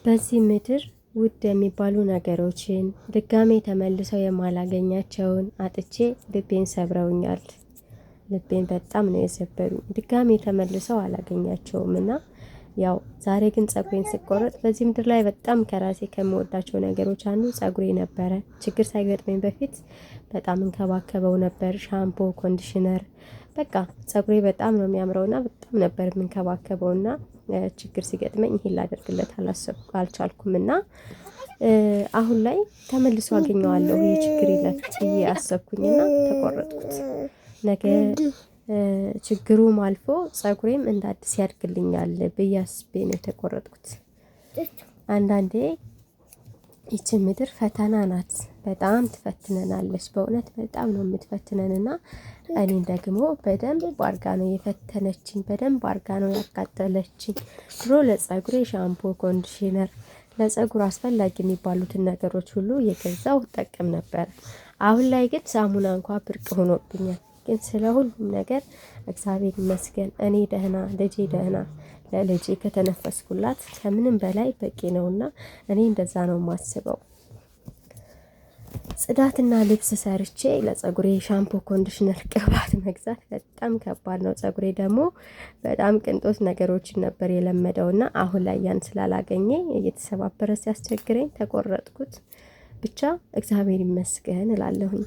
በዚህ ምድር ውድ የሚባሉ ነገሮችን ድጋሜ ተመልሰው የማላገኛቸውን አጥቼ ልቤን ሰብረውኛል። ልቤን በጣም ነው የሰበሩኝ። ድጋሜ ተመልሰው አላገኛቸውም እና ያው ዛሬ ግን ፀጉሬን ስቆረጥ በዚህ ምድር ላይ በጣም ከራሴ ከምወዳቸው ነገሮች አንዱ ፀጉሬ ነበረ። ችግር ሳይገጥመኝ በፊት በጣም እንከባከበው ነበር። ሻምፖ፣ conditioner፣ በቃ ፀጉሬ በጣም ነው የሚያምረውና በጣም ነበር የምንከባከበውና ችግር ሲገጥመኝ ይሄን ላደርግለት አልቻልኩም እና አሁን ላይ ተመልሶ አገኘዋለሁ ይህ ችግር ይለፍ ብዬ አሰብኩኝና ተቆረጥኩት። ነገ ችግሩም አልፎ ፀጉሬም እንደ አዲስ ያድግልኛል ብዬ አስቤ ነው የተቆረጥኩት። አንዳንዴ ይቺ ምድር ፈተና ናት። በጣም ትፈትነናለች። በእውነት በጣም ነው የምትፈትነንና እኔን ደግሞ በደንብ አርጋ ነው የፈተነችኝ። በደንብ አርጋ ነው ያቃጠለችኝ። ድሮ ለፀጉሬ ሻምፖ፣ conditioner፣ ለፀጉር አስፈላጊ የሚባሉትን ነገሮች ሁሉ እየገዛሁ እጠቀም ነበር። አሁን ላይ ግን ሳሙና እንኳ ብርቅ ሆኖብኛል። ግን ስለ ሁሉም ነገር እግዚአብሔር ይመስገን። እኔ ደህና፣ ልጄ ደህና፣ ለልጄ ከተነፈስኩላት ከምንም በላይ በቂ ነውና እኔ እንደዛ ነው የማስበው። ጽዳትና ልብስ ሰርቼ ለፀጉሬ ሻምፖ፣ conditioner፣ ቅባት መግዛት በጣም ከባድ ነው። ፀጉሬ ደግሞ በጣም ቅንጦት ነገሮችን ነበር የለመደውና አሁን ላይ ያን ስላላገኘ እየተሰባበረ ሲያስቸግረኝ ተቆረጥኩት። ብቻ እግዚአብሔር ይመስገን እላለሁኝ።